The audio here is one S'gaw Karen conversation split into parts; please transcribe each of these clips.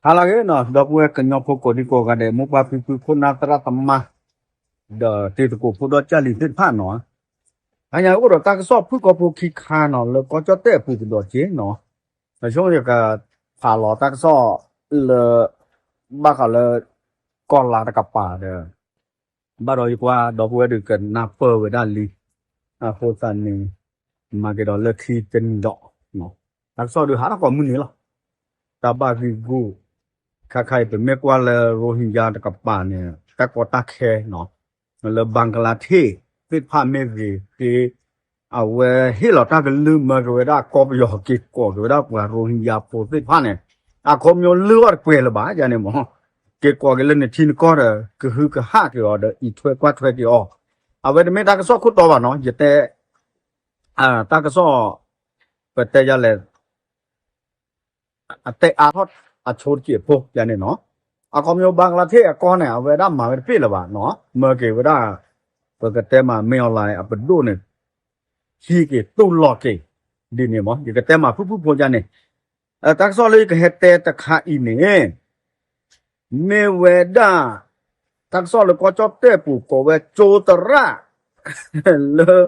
ဟါလၢအဂ့ၤနီၤ ဒီပုၢ်ဝဲၢ်ကညီဖိကိးဒံကိးဂၤဒဲး မိၢ်ပၢ်ဖံဖု ခိၣ်နၢ်သရၣ်သမါ ဒီးတံၤသကိးဖိဒီကၢ်လံၤသ့ၣ်တဖၣ်နီၤ, အညါအိၣ်ဒီးတၢ်ကစီၣ်ဖုၣ်ကိာ်ဖိခံခါနီၤ လၢကီၢ်ကၠီၣ်တဲၣ်အပူၤကဒီးက့နီၤ, ဒီးဆိကမိၣ်ယကဖးလီၤတၢ်ကစီၣ်လၢ ဘၣ်ဃးလၢ ကီၢ်လါတကပၤဒီး ဘၣ်ဒီးယကွၢ်ဒီပုၢ်ဝဲၢ်ဒုးကနၢ်ပၢၢ်ဝဲဒၣ်လံ, အဃိသတးန့ၣ် မၤက့ၤဒီးလၢခံတနံၤဒီး တၢ်ကစီၣ်ဒုးဟးထီၣ်ကိးမုၢ်နံၤလီၤ, တၢ်ဘၣ်ဂံၢ်ဂူၢ် ခါခါအံၤ ပမ့ၢ်ကွၢ်လၢ Rohingya တကပၤန့ၣ် တၢ်ကီတၢ်ခဲနီၤ, လၢ Bangladesh သ့ၣ်တဖၣ်မ့ၢ်ဂ့ၤ, အဝဲဟ့ၣ်လီၤတၢ်ကလုၢ်မၢက့ၤဝဲဒၣ်ကီၢ်ပယီၤ က့ၤကိးက့ၤဝဲဒၣ်ပှၤ Rohingya ဖိသ့ၣ်တဖၣ်န့ၣ်, အခီပညီလၢအီၤတကွဲးလၢၤဘၣ်ယၤန့ၣ်မး, က့ၤကိးက့ၤလၢနထံနကီၢ်ဒီး ကဟုကဟးက့ၤအီၤဒီး အံးထွဲကွၢ်ထွဲက့ၤအီၤ, အဝဲတမ့ၢ်တၢ်ကစီၣ်ခိၣ်တီဘၣ်နီၤ, ယတဲ တၢ်ကစီၣ် ပတဲယၤလဲၣ် အတဲအါထီၣ်အဆိတစဲးဖိယၤန့ၣ်နီၤ, အခီပညီ Bangladesh အကီၢ်န့ၣ် အဝဲဒၣ်မၤဝဲတပ့ၢ်လၢၤဘၣ်နီၤ, မၢက့ၤဝဲဒၣ် ပကတဲမး မ့ၢ်အီၤလၢအပဒိၣ်န့ၣ် ဟံးက့ၤတူၢ်လိာ်က့ၤ ဒ်န့ၣ်မး ယကတဲမးဖုၣ်ဖုၣ်ဖိယၤန့ၣ်, တၢ်ကစီၣ်လၢယကဟဲတဲတခါအံၤန့ၣ် မ့ၢ်ဝဲဒၣ် တၢ်ကစီၣ်လၢကီၢ်ကၠီၣ်တဲၣ်ပူၤကိးဝဲကၠိသရၣ် လၢ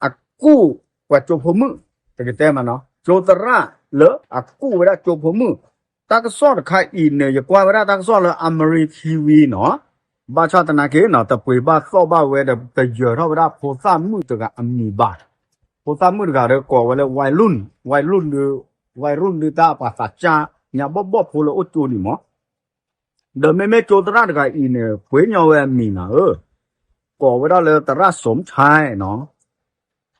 အကူၣ်ပှၤကၠိဖိမုၣ်, ပကတဲမးနီၤ ကၠိသရၣ်လၢအကူၣ်ဝဲဒၣ်ကၠိဖိမုၣ်, တၢ်ကစီၣ်တခါအံၤန့ၣ် ယကွၢ်ဝဲဒၣ်တၢ်ကစီၣ်လၢ Amari T V နီၤ, ဘၣ်ဆၣ်သနာ်က့နီၤ တပှ့ၤဘၣ်သီၣ်ဘၣ်ဝဲဒီး တယၢၤထီၣ်ဝဲဒၣ်ဖိသၣ်မုၣ်တဂၤအမံၤဘၣ်, ဖိသၣ်မုၣ်တဂၤဒီးကိးဝဲလၢ ဝဲလူၢ်, ဝဲလူၢ်ဒုး, ဝဲလူၢ်ဒုးတၢ်ပှၤသးစၢ်ညါဘီၣ်ဘီၣ်ဖိလၢအိၣ်ကၠိဒံးမး ဒီးမ့မ့ၢ်ကၠိသရၣ်တဂၤအံၤန့ၣ် ပှ့ၤညီဝဲအမံၤနၤဧၢ, ကိးဝဲဒၣ်လၢသရၣ် Somchai နီၤ,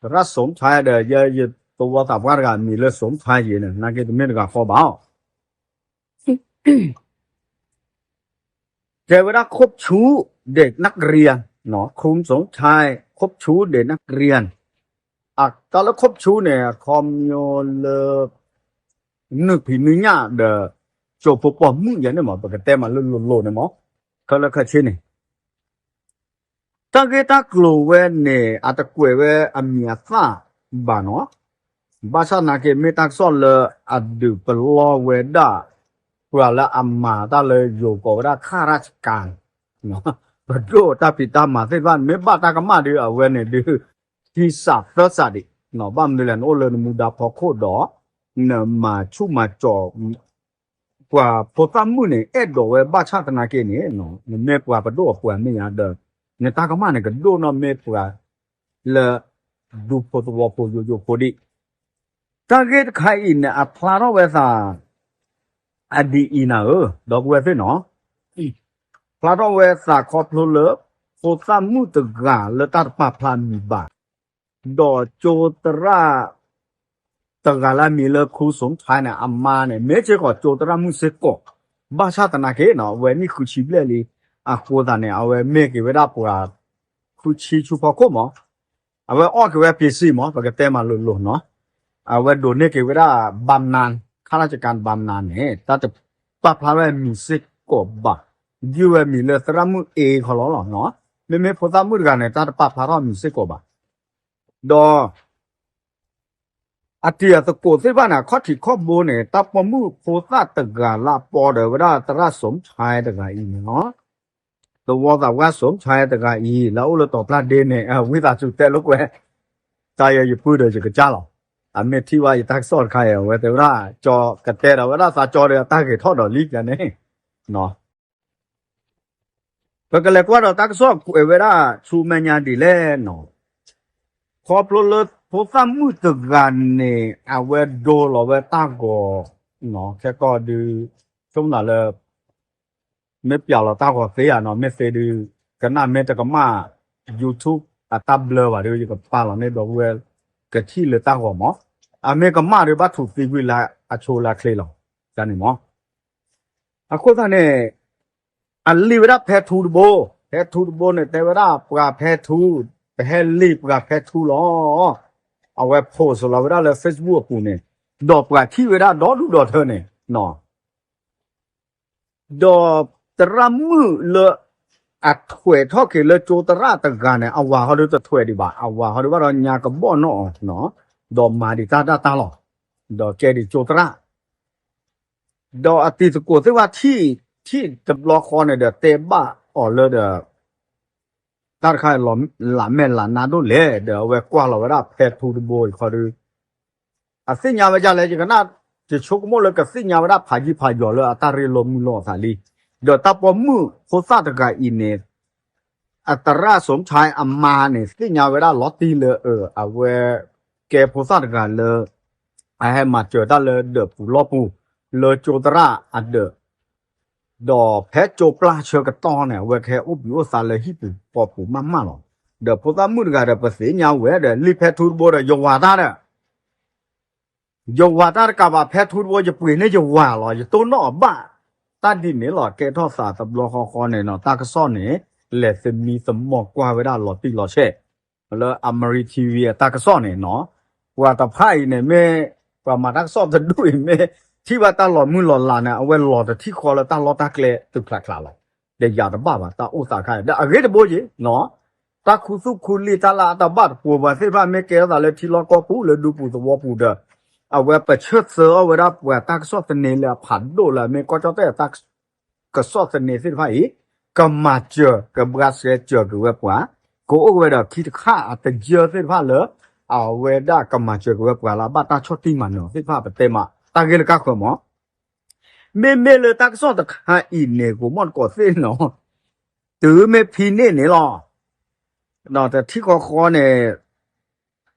သရၣ် Somchai ဒီး ယသဝီသးပှၢ်တဂၤအမံၤလၢ Somchai ယဲန့ၣ် နာ်က့တမ့ၢ်တဂၤဃီဘၣ် တဲဝဲဒၣ် คบชู้เด็กนักเรียน နီၤ, ครูสมชาย คบชู้เด็กนักเรียน တၢ်လၢ คบชู้ န့ၣ် အခီပညီလၢ နုာ်ဖံးနုာ်ညၣ်ဒီး ကၠိဖိပိာ်မုၣ်ယဲန့ၣ်မး ပကတဲမးလၢလိၤလိၤန့ၣ်မး ခဲလၢာ်ခဲဆ့န့ၣ် တၢ်ဂ့ၢ်တၢ်ကျိၤဝဲန့ၣ် အတကွဲးဝဲအမံၤအသၣ်ဘၣ်နီၤ, ဘၣ်ဆၣ်သနာ်က့မ့ၢ်တၢ်ကစီၣ်လၢအဒုးပလီၢ်ဝဲဒၣ် ပှၤလၢအမၤတၢ်လၢယိၤကိးဝဲဒၣ် ข้าราชการ ပဒိၣ်တၢ်ဖံးတၢ်မၤသ့ၣ်တဖၣ် မ့ၢ်ဘၣ်တၢ်ကမၣ်ဒီး အဝဲန့ၣ်ဒုး ခံစးသၢစးဒံး, ဘၣ်မနုၤလဲၣ် နအိၣ်လၢနမူဒါဖီခိၣ်ဒီး နမၤဆူၣ်မၤစီၤ ပှၤဖိသၣ်မုၣ်န့ၣ် အဲၣ်ဒိးဝဲဘၣ်ဆၣ်သနာ်က့န့ၣ် နမ့ၢ်ပှၤပဒိၣ်အပှၤမ့ၢ်ညါဒီး နတၢ်ကမၣ်န့ၣ် ကဒိၣ်နီၢ်မ့ၢ်ပှၤလၢ ဒူဖိသဝီဖိယိယိဖိဒံး, တၢ်ဂ့ၢ်တခါအံၤန့ၣ် အဖျါထီၣ်ဝဲသး အဒ်အံၤနၤဧၢ, ဒီပုၢ်ဝဲၢ်သ့ၣ်နီၤ, ဖျါထီၣ်ဝဲသးခီဖျိလၢ ဖိသၣ်မုၣ်တဂၤလၢတၢ်တပာ်ဖျါမံၤဘၣ်, ဒီးကၠိသရၣ် တဂၤလၢအမံၤလၢ ครูสมชาย န့ၣ် အမါန့ၣ် မ့ၢ်စ့ၢ်ကီးကၠိသရၣ်မုၣ်စ့ၢ်ကီး, ဘၣ်ဆၣ်သနာ်က့နီၤ အဝဲနံၣ်ဃုဆံဘျဲၣ်လံ, အဃိသတးန့ၣ် အဝဲမ့ၢ်က့ၤဝဲဒၣ်ပှၤ ဃုဆံဆူဖီခိၣ်မး, အဝဲအီၣ်က့ၤဝဲ ပ့ၤစံၣ် မး ပကတဲမးလိၤလိၤနီၤ, အဝဲဒိးန့ၢ်က့ၤဝဲဒၣ် บำนาญ ข้าราชการบำนาญ န့ၣ် တၢ်တပာ်ဖျါထီၣ်အမံၤစ့ၢ်ကီးဘၣ်, ယုၢ်ဝဲမံၤလၢသရၣ်မုၣ်အ့ခီလီၤလီၤ, မ့မ့ၢ်ဖိသၣ်မုၣ်တဂၤန့ၣ် တၢ်တပာ်ဖျါထီၣ်အမံၤစ့ၢ်ကီးဘၣ်, ဒီး အတံၤအသကိးသ့ၣ်တဖၣ်န့ၣ် အခီၣ်ထံးခီၣ်ဘိန့ၣ် တၢ်ပိာ်မုၣ်ဖိသၣ်တဂၤလၢအပီဒီးဝဲဒၣ်သရၣ် สมชาย တဂၤအံၤန့ၣ်လီၤ, သဝီသးပှၢ် สมชาย တဂၤအံၤ လၢအအိၣ်လၢတီၤပျၢ်ဒ့န့ၣ် ဝံသးစူၤတဲလိာ်ကွဲ, တၢ်ယဲယပုၢ်ဒီးယကစၢ်လီၤ, အမ့ၢ်ထံၣ်ဘၣ်ယတၢ်ကစီၣ်တခါအံၤ အဝဲတဲဝဲဒၣ် ကတဲဒီးဝဲဒၣ်သးကၠီဒီးအတၢ်ဂ့ၤထီၣ်ဒီးလံန့ၣ် ပကလဲၤကွၢ်ဒီးတၢ်ကစီၣ်ကွဲးဝဲဒၣ်ဆူမဲာ်ညါဒ်လဲၣ်နီၤ, ခီဖျိလၢဖိသၣ်မုၣ်တဂၤန့ၣ် အဝဲဒိလီၤဝဲတၢ်ဂီၤ, ခဲကီၢ်ဒုး ဆိကမိၣ်လၢ မ့ၢ်ပျးလီၤတၢ်ဂီၤသ့ဧါနီၤ, မ့ၢ်သ့ဒုး ကနၣ်မ့ၢ်တကမၣ် YouTube အတၢ်ဘျၢဘၣ်ဒီး ယကပာ်လီၤန့ၢ်ဒီပုၢ်ဝဲၢ် ကထံၣ်လၢတၢ်ဂီၤမး, အမ့ၢ်ကမၣ်ဒီး ဘၣ်ထူးသံကွံာ်လၢအဆိလၢအချ့လီၤ, န့ၣ်မး အဃိသတးန့ၣ် အလံာ်ဝဲဒၣ်ဖဲထူတဘိ, ဖဲထူတဘိန့ၣ် တဲဝဲဒၣ်ပှၤဖဲထူ, ပဟဲလံာ်ပှၤဖဲထူလီၤ, အဝဲ post လီၤဝဲဒၣ်လၢ Facebook အပူၤန့ၣ်, ဒီးပှၤထံၣ်ဝဲဒၣ်ဒီဒူၣ်ဒီထၢန့ၣ်, ဒီးသရၣ်မုၣ်လၢ အထွဲးထီၣ်က့ၤလၢကၠိသရၣ်တဂၤန့ၣ် အဝၤဟီဒုးတထွဲးဒံးဘၣ်, အဝၤဟီဒုးဘၣ်ဒီးညါကဘီၣ်နီၣ်အီၤ, ဒီးမၤဒံးတၢ်တၢ်တၢ်လီၤ, ဒီးကဲဒံးကၠိသရၣ် ဒီးအတံၤသကိးသ့ၣ်တဖၣ်ထံၣ် ထံၣ်တဘျီဃီန့ၣ်ဒီးတဲဘၣ်အီၤလၢဒီး တၢ်တခါ လၢမဲာ်လၢနါဒိၣ်လဲၣ် ဒီးအဝဲကွၢ်လီၤဝဲဒၣ်ဖဲထူတဘိအံၤခီဒီး အသ့ၣ်ညါဝဲဒ်လဲၣ် ယကနၣ် ယဆိကမိၣ်လၢကသ့ၣ်ညါဝဲဒၣ်ဖးယံာ်ဖးယီၤလၢအတၢ်ရ့လိာ်မုာ်လိာ်အသးလံ. ဒီးတၢ်ပိာ်မုၣ်ဖိသၣ်တဂၤအံၤန့ၣ် အသရၣ်စိၤဆါအမါန့ၣ် သ့ၣ်ညါဝဲဒၣ်လီၤတံၢ်လၢအဝဲ ကဲဖိသၣ်တဂၤလၢ အဟဲမၤစၢၤတၢ်လၢဒၢးပူၤလီၢ်ပူၤ လၢကၠိသရၣ်အဒၢး ဒီးဖဲကၠိပျၢ်ဆၢကတီၢ်န့ၣ် အဝဲကဟဲအိၣ်ဘှံးအိၣ်သါလၢဟံၣ်ပူၤဃီပူၤမးမးလီၤ. ဒီးဖိသၣ်မုၣ်တဂၤဒီး ပသ့ၣ်ညါဝဲဒီးလံာ်ဖဲထူတဘိဒီး ယဝၤတၢ်ဒီး ယဝၤတၢ်တကးဘၣ် ဖဲထူတဘိ ယပှ့ၤန့ၢ်ယဝၤလီၤ ယတိၢ်နီၣ်အဘၣ် တၢ်ဒ်န့ၣ်လီၤ. ကဲထီၣ်သးတဘျီဃီဃီန့ၣ်နီၤ တၢ်ကစီၣ်န့ၣ် လဲၤသမံသမိးကွၢ်ဝဲဒၣ်လီၤတံၢ်လီၤဆဲး လၢ Amari T V အတၢ်ကစီၣ်န့ၣ်နီၤ ပှၤတဖၣ်အံၤန့ၣ်မ့ၢ် ပှၤမၤတၢ်ကစီၣ်တဒူၣ်အံၤမ့ၢ် ထံၣ်ဘၣ်တၢ်လီၤမုၢ်လီၤလၤန့ၣ် အဝဲလီၤတထံၣ်ဃီလၢတၢ်လီၢ်တၢ်ကျဲတုၤဖျးဖျးလီၤ. ဒီးယၤတဘၣ်ဘၣ် တၢ်အိၣ်သးခါအံၤ ဒီးအဂ့ၢ်တဘိယံၤနီၤ တၢ်ခူသူၣ်ခူလံာ်တၢ်လၢအတဘၣ်တပူၤ ပှၤသ့ၣ်တဖၣ်မ့ၢ်ကဲထီၣ်သးလၢထံလီၢ်ကီၢ်ပူၤလၢဒူပူၤသဝီပူၤဒီး အဝဲပဆၢသၢအီၣ်ဝဲဒၣ်ပှၤတၢ်ကစီၣ်သန့လၢအဖးဒိၣ်လၢအမ့ၢ်ကီၢ်ကၠီၣ်တဲၣ်အတၢ် ကစီၣ်သန့သ့ၣ်တဖၣ်အံၤ ကမၤစၢၤ ကဘှါစဲစၢၤက့ၤဝဲပှၤ ကအိၣ်က့ၤဝဲဒီးခံတခါအတယၢသ့ၣ်တဖၣ်လၢ အဝဲဒၣ်ကမၤစၢၤက့ၤဝဲပှၤလၢအဘၣ်တၢ်ဆီၣ်တံၢ်မၤနၢၤအီၤသ့ၣ်တဖၣ် ပတဲမး တၢ်ဂ့ၢ်လၢကါဃၢၤမး မ့မ့ၢ်လၢတၢ်ကစီၣ်တခါအံၤန့ၣ် ကိးမီၣ်တကိးသ့ၣ်နီၤ တုၤမ့ၢ်ဖံးန့ၢ်န့ၣ်လီၤ ဒီးတထံၣ်ဃီဃီန့ၣ်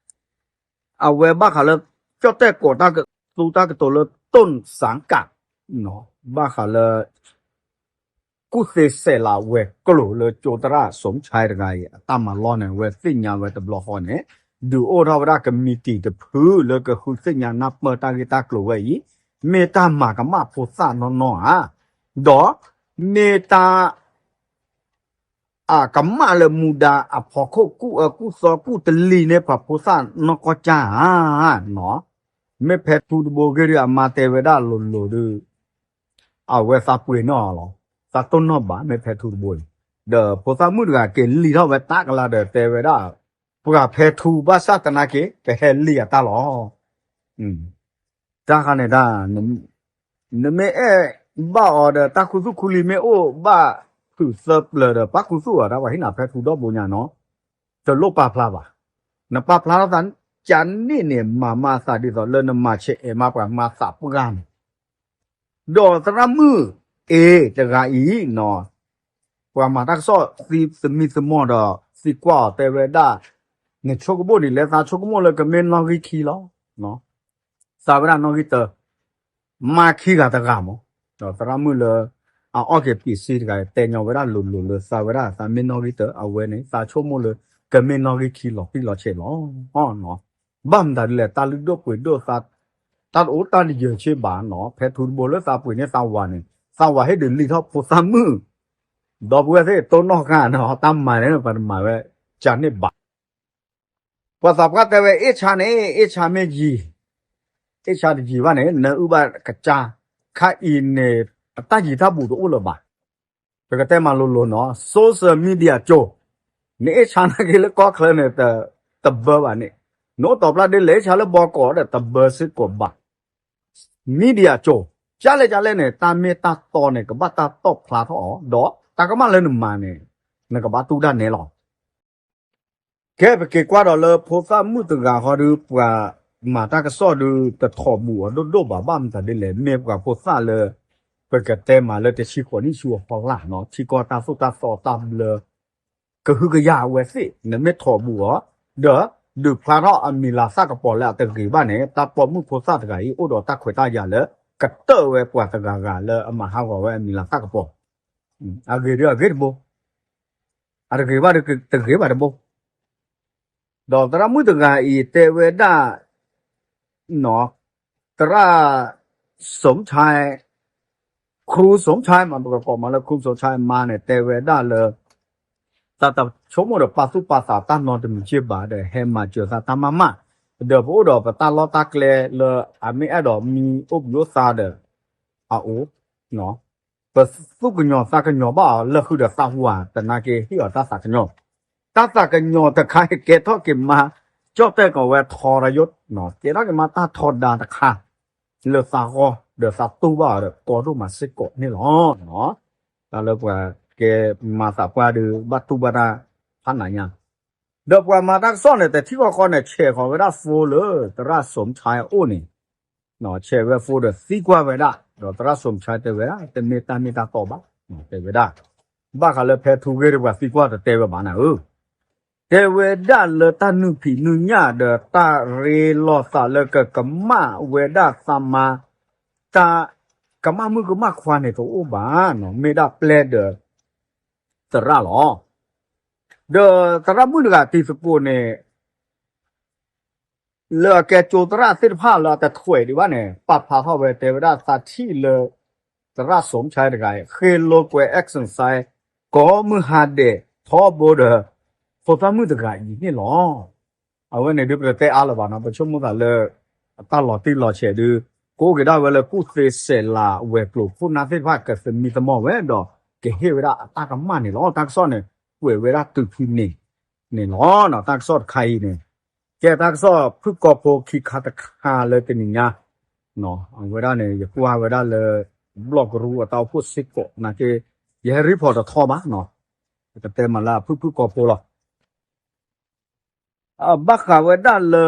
အဝဲဘၣ်ဃးလၢ ကၠီၣ်တဲၣ်ကိးတၢ်ကသူတၢ်ကတိၤလၢ တိၢ်စၣ်ကး ဘၣ်ဃးလၢ ကူၣ်သ့စဲးလးဝဲၤကျိၤလၢကၠိသရၣ်စိၤဆါတဂၤအံၤ အတၢ်မၤလီၢ်န့ၣ် အဝဲသ့ၣ်ညါဝဲတဘျီဃီန့ၣ် ဒုးအိၣ်ထီၣ်ဝဲဒၣ်ကမံးတံာ်တဖုလၢကဃုသ့ၣ်ညါနၢ်ပၢၢ်တၢ်ဂ့ၢ်တၢ်ကျိၤဝဲအံၤ မ့ၢ်တၢ်မၤကမၣ်ဖိသၣ်နီၢ်နီၢ်ဧါ, ဒီးမ့ၢ်တၢ် အကမၣ်လၢမူဒါအဖီခိၣ်ကူၣ်အၢကူၣ်သီကူၣ်တလံၤန့ၣ် ပှၤဖိသၣ်နီၢ်ကီၢ်ကၢ်ဧါနီၤ, မ့ၢ်ဖဲထူတဘိဂ့ၢ်ဒုး အမါတဲဝဲဒၣ်လိၤလိၤဒုး အဝဲသးပှ့ၤနီၣ်လီၤ, သးတိၢ်နီၣ်ဘၣ် မ့ၢ်ဖဲထူတဘိန့ၣ်, ဒီးဖိသၣ်မုၣ်တဂၤက့ၤလံၣ်ထီၣ်ဝဲတၢ်ကလါဒီးတဲဝဲဒၣ်, ပှၤဖဲထူဘၣ်ဆၣ်သနာ်က့ ပဟဲလံၣ်အတၢ်လီၤ. တၢ်ခါန့ၣ်တၢ် နမ့ၢ်အဲၣ်ဘၣ်အီၤဒီး တၢ်ခူသူၣ်ခူလံၤမ့ၢ်အိၣ်ဘၣ်ဖုးသၢပျၢၤဒီး ပၣ်ခူသူၣ်အီၤ တၢ်ပှၤဟ့ၣ်နၤဖဲထူဒီဘိညါနီၤ, တလိၣ်ပာ်ဖျါဘၣ်, နပာ်ဖျါထီၣ်သး ကန့ၣ်န့ၣ် မၤမၤအသးဒ်သိးလၢနမၤဆဲးအဲၣ်မးပှၤမၤသးပှၢ်န့ၣ်, ဒီးသရၣ်မုၣ်အ့တဂၤအံၤနီၤ, ပှၤမၤတၢ်ကစီၣ်သံသမံသမိးဒီး သံကွၢ်အီၤတဲဝဲဒၣ်, နဆိကမိၣ်ဒ်လဲၣ်, သးဆိကမိၣ်လၢကမ့ၢ်နီၣ်ဂံၢ်ခံလီၤ. သးဝဲဒၣ်နီၣ်ဂံၢ်တၢ, မါခံဂၤတဂၤမး, ဒီးသရၣ်မုၣ်လၢ အအီၣ်က့ၤပံးစ့တဂၤ တဲညီဝဲဒၣ်လိၤလိၤလၢသးဝဲဒၣ်သးမ့ၢ်နီၣ်ဂံၢ်တၢ အဝဲန့ၣ် သးဆိကမိၣ်လၢ ကမ့ၢ်နီၣ်ဂံၢ်ခံလီၤတံၢ်လီၤဆဲးလီၤ. ဘၣ်မတၤဒ်လဲၣ် တၢ်လုၢ်ဒိၣ်ပှ့ၤဒိၣ်သး, တၢ်တအိၣ်တၢ်တယၢၤဆ့ဘၣ်နီၤ, ဖဲထူတဘိလၢသးပှ့ၤန့ၢ်သးဝၤန့ၣ် သးဝၤဟ့ၣ်ဒုးလံၣ်ထီၣ်ဖိသၣ်မုၣ်, ဒီပုၢ်ဝဲၢ်သ့ၣ်တိၢ်နီၣ်ဃာ်နီၤ, တၢ်မၤန့ၣ် ပှၤတမၤဝဲ ကန့ၣ်ဘၣ် ပှၤသးပှၢ်တဲဝဲ အ့ၣ်ဆါန့ၣ် အ့ၣ်ဆါမ့ၢ်ယံၤ, အ့ၣ်ဆါတယံၤဘၣ်န့ၣ် နအုၣ်ဘၣ်ကစၢ်, ခါအံၤန့ၣ် အတၢ်ယံၤတၢ်ဘူးတအိၣ်လၢၤဘၣ်. ပကတဲမၤလိၤလိၤနီၤ social media ကၠိ, နအ့ၣ်ဆါနာ်က့လၢကီၢ်ချၢန့ၣ် တဘၢဘၣ်န့ၣ်, နအိၣ်တီၤပျၢ်ဒ်လဲၣ် အ့ၣ်ဆါလၢဘီကီးဒီး တဘၢစ့ၢ်ကီးဘၣ်. media ကၠိ, ကၢ်လဲၣ်ကၢ်လဲၣ်န့ၣ် တၢ်မ့ၢ်တၢ်တီန့ၣ် ကဘၣ်တၢ်တီၣ်ဖျါထီၣ်အီၤ, ဒီးတၢ်ကမၣ်လၢနမၤန့ၣ် နကဘၣ်တူၢ်ဒၣ်နဲလီၤ. ကဲ ပက့ၤကွၢ်ဒီးလၢဖိသၣ်မုၣ်တဂၤဃီဒီး ပှၤမၤတၢ်ကစီၣ်ဒီး တထီၣ်ဘူးအီၤဒိၣ်ဒိၣ်ဘၣ် ဘၣ်မတၤဒ်လဲၣ် မ့ၢ်ပှၤဖိသၣ်လၢ ပကတဲမးလၢတဆံဃိးနံၣ်ဆူအဖီလာ်နီၤ ထံကီၢ်တၢ်သိၣ်တၢ်သီတၢ်ဘျၢ ကဟုကယာ်အဝဲသ့ၣ် နမ့ၢ်ထီၣ်ဘူးအီၤ ဒီး ဒုးဖျါထီၣ်အမံၤလၤသၣ်ကပီၤလၢအတဂ့ၤဘၣ်န့ၣ် တၢ်ပိာ်မုၣ်ဖိသၣ်တဂၤအံၤ အိၣ်ဒီးတၢ်ခွဲးတၢ်ယာ်လၢ ကတၢၢ်ဝဲပှၤတဂၤဂၤလၢအမၤဟးဂီၤဝဲအမံၤလၤသၣ်ကပီၤ အဂ့ၤဒီးအဂ့ၤတဘိ အတဂ့ၤဘၣ်တဂ့ၤဘၣ်တဘိ ဒီးသရၣ်မုၣ်တဂၤအံၤတဲဝဲဒၣ် သရၣ် စူမ်ဆါ ခရူစူမ်ဆါ မး ပကကိးမးလၢခရူစူမ်ဆါမါန့ၣ် တဲဝဲဒၣ်လၢ သးတဆိကမိၣ်ဒီးပာ်သူၣ်ပာ်သးတၢ်နီတမံၤက့ၢ်ဘၣ်ဒီး ဟဲမၤစၢၤသးတၢ်မးမး ဒီးပအိၣ်ဒီးပတၢ်လီၢ်တၢ်ကျဲလၢအမ့ၢ်အဲၣ်ဒိးမံအိၣ်ဘှံးအိၣ်သါဒီး အအိၣ် ပသူၣ်ကညီၤသးကညီၤဘၣ်အီၤ လၢဃုာ်ဒီးသးဝၤသနာ်က့ ဟ့ၣ်အီၤတၢ်သးကညီၤ, တၢ်သးကညီၤတခါ ကဲထီၣ်က့ၤမါ ကၠီၣ်တဲၣ်ကီးဝဲထီရယိၣ်, ကဲထီၣ်က့ၤမါတၢ်ထီဒါတခါ လၢသးဂီၢ်, ဒီးသးတူၢ်ဘၣ်အီၤဒီးကီဒိၣ်မးစ့ၢ်ကီးန့ၣ်လီၤ. တၢ်လၢပှၤကဲမၤသးပှၢ်ဒီး ဘၣ်တူၢ်ဘၣ်တၢ်ဖးနးညါ, ဒီးပှၤမၤတၢ်ကစီၣ်န့ၣ် တထံၣ်ဃီဃီန့ၣ် ဆဲးဃီၤဝဲဒၣ် phone လၢသရၣ်စိၤဆါအအိၣ်န့ၣ် ဆဲးဝဲ phone ဒီးသံကွၢ်ဝဲဒၣ်, ဒီးသရၣ်စိၤဆါတဲဝဲဒၣ် တမ့ၢ်တၢ်မ့ၢ်တၢ်တီဘၣ်, တဲဝဲဒၣ် ဘၣ်ဃးလၢဖဲထူဂ့ၢ်ဒီးပှၤသံကွၢ်တတဲဝဲဘၣ်နၤဧၢ, တဲဝဲဒၣ်လၢတၢ်နုာ်ဖံးနုာ်ညၣ်ဒီးတၢ်ရ့လိာ်သးလၢကကမၣ်ဝဲဒၣ်သးမါ, တၢ်ကမၣ်မုၣ်ကမၣ်ခွါန့ၣ်တအိၣ်ဘၣ်, မ့ၢ်ဒၣ်ပျဲဒီးသရၣ်လီၤ. ဒီးသရၣ်မုၣ်တဂၤတံၤသကိးန့ၣ် လၢအကဲကၠိသရၣ်သ့ၣ်တဖၣ်လၢအတထွဲးဒံးဘၣ်န့ၣ် ပာ်ဖျါထီၣ်ဝဲတဲဝဲဒၣ်သးထံၣ်လၢ သရၣ်စိၤဆါတဂၤအံၤ ဃ့လိာ်ကွဲ exercise ကိးမုၢ်ဟါဒဲးထီဘိဒီး ဖိသၣ်မုၣ်တဂၤအံၤန့ၣ်လီၤ. အဝဲန့ၣ်ဒုးပတတဲအါလၢၤဘၣ်နီၤ, ပဆိကမိၣ်သးလၢ အတၢ်လီၤတံၢ်လီၤဆဲးဒုး ကအိၣ်က့ၤဒၣ်ဝဲလၢကူၣ်သ့စဲးလၤဝဲၤကျိၤခိၣ်နၢ်သ့ၣ်တဖၣ်ကသမံသမိးဝဲဒီး ကဟ့ၣ်ဝဲဒၣ်အတၢ်ကမၣ်န့ၣ်လီၤ. တၢ်ကစီၣ်န့ၣ် ကွဲးဝဲဒၣ်တုၤဖဲန့ၣ်န့ၣ်လီၤ. တၢ်ကစီၣ်တခါအံၤန့ၣ် ကဲတၢ်ကစီၣ်ဖုၣ်ကိာ်ဖိခံခါတခါလၢတနံၤညါ အဝဲဒၣ်န့ၣ် ယကွၢ်ဝဲဒၣ်လၢ ဘျီၣ်ကရူၢ်အတၢ်အိၣ်ဖှိၣ်စ့ၢ်ကီးနာ်က့ ယဟဲရံဖီၣ်တထီဘၣ်, ပကတဲမးလၢအဖုၣ်ဖုၣ်ကိာ်ဖိလီၤ. ဘၣ်ဃးဝဲဒၣ်လၢ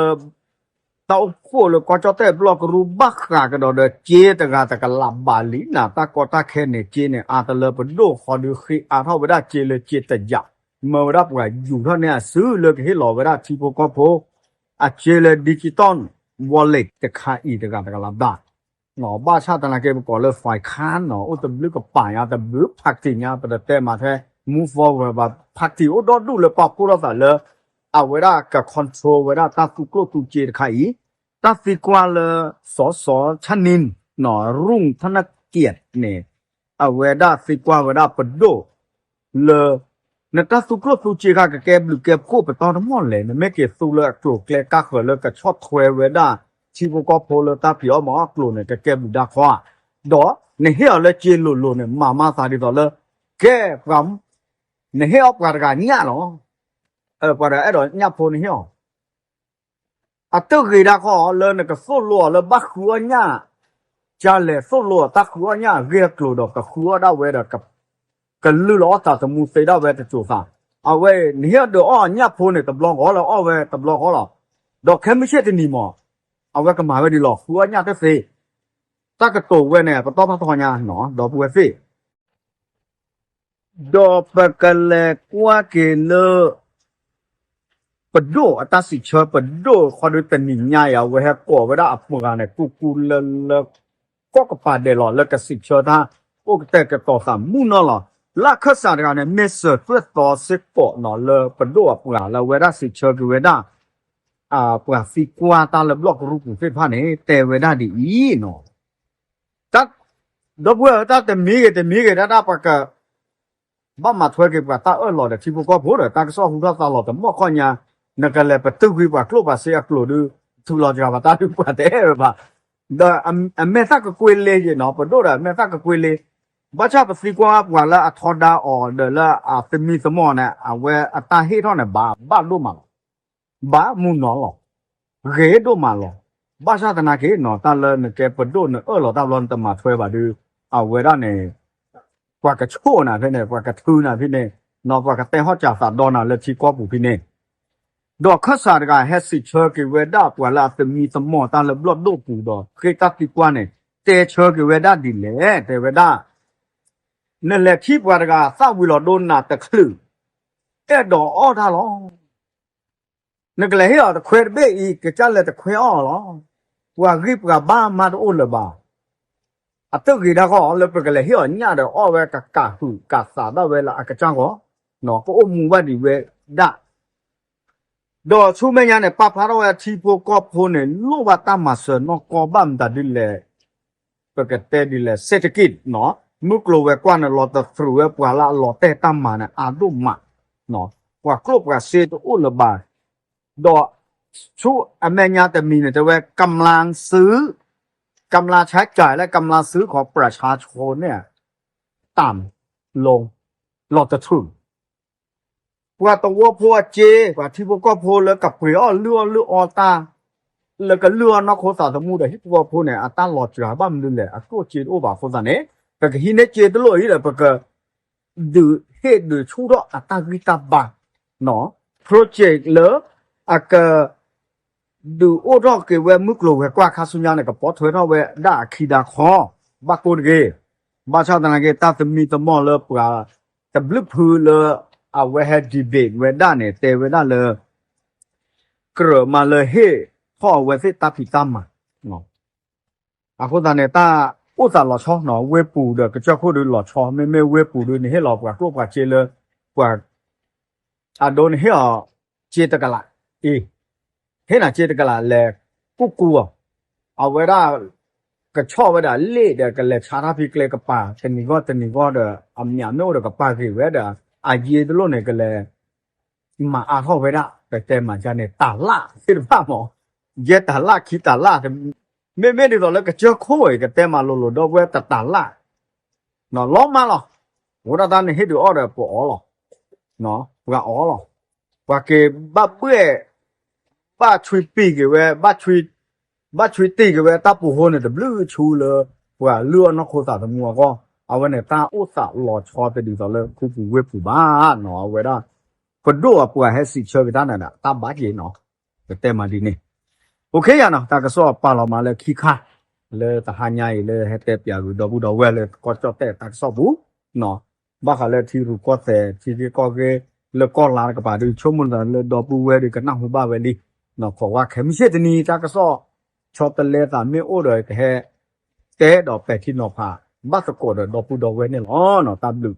တၢ်အိၣ်ဖှိၣ်လၢကီၢ်ကၠီၣ်တဲၣ်ဘျီၣ်ကရူၢ် ဘၣ်ဃးကဒီးဒီးစ့တဂၤတကလးဘးလံနၤ, တၢ်ကီတၢ်ခဲန့ၣ် စ့န့ၣ် အါတလၢပဒိၣ်ဃီဒုးဃ့အါထီၣ်ဝဲဒၣ်စ့လၢစ့တယာ်, မၢဝဲဒၣ်ပှၤယူၤထီၣ်န့ၢ်အစုလၢကဟ့ၣ်လီၤဝဲဒၣ်ထံဖိကီၢ်ဖိ အစ့လၢ digital wallet တခါအံၤတဂၤတကလးဘး ဘၣ်ဆၣ်သနာ်က့ ပကိးလၢ file ခါနီၤ အိၣ်တဘျုးကပၤညါ တဘျုး party ညါ ပတတဲမးထဲ move forward ဘၣ် party အိၣ်ဒီဒူၣ်လၢပာ်ဖှိၣ်ထီၣ်သးလၢ အဝဲဒၣ်က control ဝဲဒၣ်တၢ်သူကျိၣ်သူစ့တခါအံၤ, တၢ်သံကွၢ်လၢ စီၤစီၤဆၣ်နံၣ် နီၤ ရူၢ်ထနက့းန့ၣ် အဝဲဒၣ်သံကွၢ်ဝဲဒၣ်ပဒိၣ် လၢ နတၢ်သူကျိၣ်သူစ့ခါ ကကဲဘျုးကဲဖှိၣ်ပတီၢ်တမီၢ်လဲၣ်, နမ့ၢ်က့ၤသူလၢအကျိၤကျဲကါဃၢၤလၢကဆီၣ်ထွဲဝဲဒၣ် ထံဖိကီၢ်ဖိလၢတၢ်ဖံးအီၣ်မၤအီၣ်ကျိၤန့ၣ် ကကဲဘျုးဒၣ်ခီဧါ, ဒီးနဟ့ၣ်အီၤလၢစ့လိၤလိၤန့ၣ် မၤမၤသးဒ်သိးလၢ ကဲ ပှၤ နဟ့ၣ်အီၣ်ပှၤတဂၤညၣ်လီၤ, ပှၤတဂၤအဲၣ်ဒိးညၣ်ဖိနဟ့ၣ်အီၤ အတဂ့ၤဒၣ်ခီလၢနကသိၣ်လိအီၤလၢဘၣ်ဃုအီၣ်ညၣ်, ကလဲၤသိၣ်လိအတၢ်ဃုအီၣ်ညၣ်အဂ့ၢ်အကျိၤဒီး ကဃုအီၣ်ဒၣ်ဝဲဒီး ကလုၢ်လီၤအီၣ်သးသမူသ့ဒၣ်ဝဲတစိၤသး, အဝဲနဟ့ၣ်အီၤဒုးအီၣ်ညၣ်ဖိန့ၣ် တဘျီဂီၤလၢအီၣ်ဝဲတဘျီဂီၤလီၤ, ဒီးခဲမုၢ်ဆ့ၣ်တနံၤမး အဝဲကမၤဝဲဒ်လီၤ ဃုအီၣ်ညၣ်တသ့, တၢ်ကတိၤဝဲန့ၣ် ပတီၢ်ဖးထီညါ ဒီပုၢ်ဝဲၢ်သ့ၣ် ဒီးပကလဲၤကွၢ်က့ၤလၢ ပဒိၣ်အတၢ်စံးဆၢ ပဒိၣ်ဃီဒုတနံၤညါအံၤ အဝဲဟဲကိးဝဲဒၣ်အပှၤန့ၣ် ကူကူလၢလၢ ကီၢ်ကပၤဒဲးလီၤ လၢကစံးဆၢတၢ် အိၣ်ကတဲာ်ကတီၤသးမုၢ်နီၢ်လီၤ. လၢအခၢၣ်စးတဂၤန့ၣ် မ့ၢ်စၢၤသွဲၣ်သီစ့ၢ်ကီးနီၤ လၢပဒိၣ်အပှၤလၢအဝဲဒၣ်စံးဆၢက့ၤဝဲဒၣ် ပှၤသံကွၢ်တၢ်လၢဘျီၣ်ကရူၢ်ပူၤသ့ၣ်တဖၣ်န့ၣ် တဲဝဲဒၣ်ဒ်အံၤနီၤ ဒီပုၢ်ဝဲၢ်ဧၢ တၢ်တမံၤဂ့ၤတမံၤဂ့ၤ တၢ်တၢ်ပှၤက ဘၣ်မၤထွဲက့ၤပှၤတၢ်အၢၣ်လီၤဒီးထံဖိကီၢ်ဖိဒီး တၢ်ကစီၣ်ဟူထီၣ်သါလီၤတမီၢ်ခီၣ်ညါ, နကလဲၤပတုာ်ကွံာ်ပှၤကျိၣ်ပှၤစ့အကျိၤဒုး ထုးလီၤစှၤပှၤတၢ်ဒုးပှၤတဲဝဲဘၣ်. ဒီးအမဲာ်သၣ်ကကွ့လ့ယ့နီၤ ပဒိၣ်ဒီးအမဲာ်သၣ်ကကွ့လ့, ဘၣ်ဆၣ်ပသံကွၢ်ပှၤလၢအထီဒါအီၤဒီးလၢအသမံသမိးန့ၣ် အဝဲအတၢ်ဟ့ၣ်ထီၣ်န့ၣ် ဘၣ်ဘၣ်ဒိၣ်မးလီၤ ဘၣ်မုၢ်နီၤလီၤ, ဂ့ၤဒိၣ်မးလီၤ. ဘၣ်ဆၣ်သနာ်က့နီၤ တၢ်လၢနကဲပဒိၣ်နအၢၣ်လီၤတၢ်ဘျီနတမၤထွဲဘၣ်ဒုး အဝဲဒၣ်န့ၣ် ပှၤကဆိၣ်နၤဖဲန့ၣ် ပှၤကထုနၤဖဲန့ၣ်, နီၤပှၤကတဲဟီၣ်စၢ်သးဒီနၤလၢထံကီၢ်ပူၤဖဲန့ၣ်, ဒီးခၢၣ်စးတဂၤဟဲစံးဆၢက့ၤဝဲဒၣ်ပှၤလၢအသမံသမိးတၢ်လၢဘျီၣ်ဒိၣ်ပူၤဒီး ဃ့တၢ်သံကွၢ်န့ၣ် တဲဆၢက့ၤဝဲဒၣ်ဒ်လဲၣ် တဲဝဲဒၣ် နလဲၤထံၣ်ပှၤတဂၤသၣ်ဝံၤလီၤဒိနၤတချုး အဲၣ်ဒိးအီၣ်တၢ်လီၤ. နကလဲၤဟ့ၣ်အီၤတခွဲတဘ့ၣ်အံၤ ကစၢ်လဲၤတခွဲအီၣ်လီၤ. ပှၤဂံၢ်ပှၤဘါမါတအိၣ်လၢၤဘၣ်. အတဂ့ၤဒၣ်ဃီလၢပကလဲၤဟ့ၣ်အီၤညၣ်ဒီးအီၣ်ဝဲကကးဟုးကးသးဒၣ်ဝဲလၢအကစၢ်ဂီၢ်, ကအိၣ်မူဘၣ်ဒံးဝဲဒၣ် ဒီးဆူမဲာ်ညါန့ၣ် ပာ်ဖျါထီၣ်ဝဲထံဖိကီၢ်ဖိန့ၣ် လိၣ်ဘၣ်တၢ်မၤစၢၤနီၢ်ကီၢ်ဘၣ်မတၤဒ်လဲၣ်, ပကတဲဒ်လဲၣ် เศรษฐกิจ နီၤ, မုၢ်ကျိၤဝဲၤကွာ်န့ၣ် လီၤတသရူးဝဲပှၤလၢအလီၤတဲာ်တၢ်မၤန့ၣ် အါဒိၣ်မး, ပှၤကျိၣ်ပှၤစ့တအိၣ်လၢၤဘၣ်, ဒီးဆူအမဲာ်ညါတမံၤန့ၣ် တဲဝဲ กำลังซื้อ กำลังใช้จ่าย และ กำลังซื้อของประชาชนเนี่ย ต่ำลง လီၤတထူၣ် ပှၤသဝီဖိအစ့ ပှၤထံဖိကီၢ်ဖိလၢကပှ့ၤအီၣ်လုၢ်အီၣ်လုၢ်အီတၢ် လၢကလုၢ်အီၣ်နီၢ်ခိသးသမူဒီးဟံၣ်ဖိဃီဖိန့ၣ် အတၢ်လီၤစှၤဘၣ်မနုၤလဲၣ် အကျိၣ်စ့တအိၣ်ဘၣ်အဃိသတးန့ၣ် ပကဟံးန့ၢ်စ့တလိၣ်အံၤဒီး ပက ဒုးဟ့ၣ်ဒုးဆူၣ်ထီၣ်အတၢ်ဂံၢ်တၢ်ဘါ project လၢ အက ဒုးအိၣ်ထီၣ်က့ၤဝဲမုၢ်ကျိၤဝဲၤကွာ်ခါဆူညါန့ၣ် ကပီထွဲထီၣ်ဝဲဒၣ်အခံဒၣ်ခီ ဘၣ်ကိၢ်တဂ့ၤ. ဘၣ်ဆၣ်သနာ်က့ တၢ်သမံသမိးလၢပှၤတဘျုးဖုလၢ အဝဲဟဲ debate ဝဲဒၣ်န့ၣ် တဲဝဲဒၣ်လၢ ကြၢးမၤလၢဟ့ၣ်ထီၣ်အဝဲသ့ၣ်တၢ်ဖံးတၢ်မၤ အဃိသတးန့ၣ် တၢ်အိၣ်သးလီၤဆီနီၤ ဝ့ၢ်ပူၤဒီးကစၢၢ်ခိၣ်ဒုးလီၤဆီ မ့မ့ၢ်ဝ့ၢ်ပူၤဒုးန့ၣ် ဟ့ၣ်လီၤပှၤကျိၣ်ပှၤစ့လၢ ပှၤ အဒိန့ၣ်ဟ့ၣ်အီၤ စ့တကလး အ့ ဟ့ၣ်နၤစ့တကလးလဲၤကူၣ်ကူၣ်အီၤ အဝဲဒၣ် ကဆီၣ်ဝဲဒၣ်လ့ၣ်ဒီးကလဲၤဆါတၢ်ဖံးကျဲကပၤ တနံၤဂီၢ်တနံၤဂီၢ်ဒီး အမၠးမ့ၢ်အိၣ်ဒီးကပာ်ဂ့ၤဝဲဒီး အယ့တလိၣ်န့ၣ် ကလဲၤ မၤအါထီၣ်ဝဲဒၣ် ပတဲမၤဒ်န့ၣ် တၢ်လၣ်သ့ၣ်တဖၣ်မး ယဲၢ်တၢ်လၣ်ခံတၢ်လၣ် မ့မ့ၢ်ဒ်သိးလၢကစၢၢ်ခိၣ်အံၤ ကတဲမၤလိၤလိၤဒီပုၢ်ဝဲၢ်တတၢ်လၣ် လီၤမးလီၤ အဃိဒၣ်တၢ်န့ၣ်ဟ့ၣ်ဒုးအီၣ်ဒီးပအီၣ်လီၤ ပှၤအီၣ်လီၤ ပှၤက့ၤဘၣ်ဘှဲၣ် ဘၣ်ဆွံပံာ်က့ၤဝဲ ဘၣ်ဆွံတ့ၢ်က့ၤဝဲတၢ်ပူၤဃိန့ၣ် တဘျုးဆူလၢ ပှၤလုၢ်အီၣ်နီၢ်ခိသးသမူအဂီၢ် အဝဲန့ၣ်တၢ်အိၣ်သးလီၤဆီတဒ်သိးလၢခူပူၤဝ့ၢ်ပူၤဘၣ်နီၤ အဝဲဒၣ် ပဒိၣ်အပှၤဟဲစံးဆၢက့ၤတၢ်န့ၣ်ဒီး တၢ်ဘၣ်က့ၤနီၤ ပတဲမၤဒ်န့ၣ် အိၣ်ခ့ယါနီၤ တၢ်ကစီၣ်ပာ်လီၤမးလၢခံခါ လၢတဟါညါအံၤလၢဟဲတဲပၠးဂုာ်ဒီပုၢ်ဒီဝဲၢ်လၢကီၢ်ကၠီၣ်တဲၣ်တၢ်ကစီၣ်ပူၤ ဘၣ်ဃးလၢထံရူၢ်ကီၢ်သဲး ထံဂ့ၢ်ကီၢ်ဂ့ၢ် လၢကီၢ်လါတကပၤဒုး ဆိကမိၣ်သးလၢဒီပုၢ်ဝဲၢ်ဒုးကနၢ်ဟူဘၣ်ဝဲလံ နီၢ်ခိးဝါခဲ မုၢ်ဆ့ၣ်တနံၤတၢ်ကစီၣ် ဆီတလဲသးမ့ၢ်အိၣ်ဒီးကဟဲ တဲဒီးပဲာ်ထံနီၤဖး ဘၣ်သကိးဒီးဒီပုၢ်ဒီဝဲၢ်န့ၣ်လီၤနီၤ တၢ်ဘျုး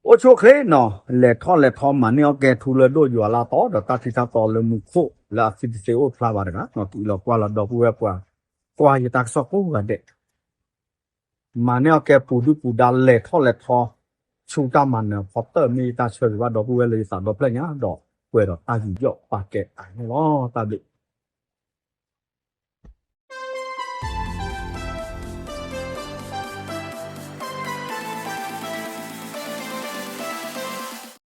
အိၣ်ဆူၣ်အိၣ်ချ့နီၤ လဲၤထီၣ်လဲၤထီမၤန့ၢ်အီၣ်ကဲထူလၢဒိၣ်ယွၤလၢအတီဒီးတၢ်ထံတၢ်တီလၢမူခိၣ် လၢအသံတသ့အိၣ်ဖျါဘၣ်တဂၤ နီၤ တုၤလီၤကွၢ်လီၤဒီပုၢ်ဝဲၢ်ပှၤ ကွၢ်ယတၢ်ကစီၣ်ကိးဂၤဒဲး မၤန့ၢ်အီၣ်ကဲပူၤဒုၣ်ပူၤဒါလဲၤထီၣ်လဲၤထီ ဆူတၢ်မၤနၢၤဖီတၢၣ်မ့ၢ်ယတၢ်ဆၢဂ့ၤဘၣ်ဒီပုၢ်ဝဲၢ်လၢယသးဒီဖျၢၣ်ညါဒီး ပှဲၤဒီးတၢ်ယူးယီၣ်ပာ်ကဲအါန့ၣ်လီၤ တၢ်ဘျုး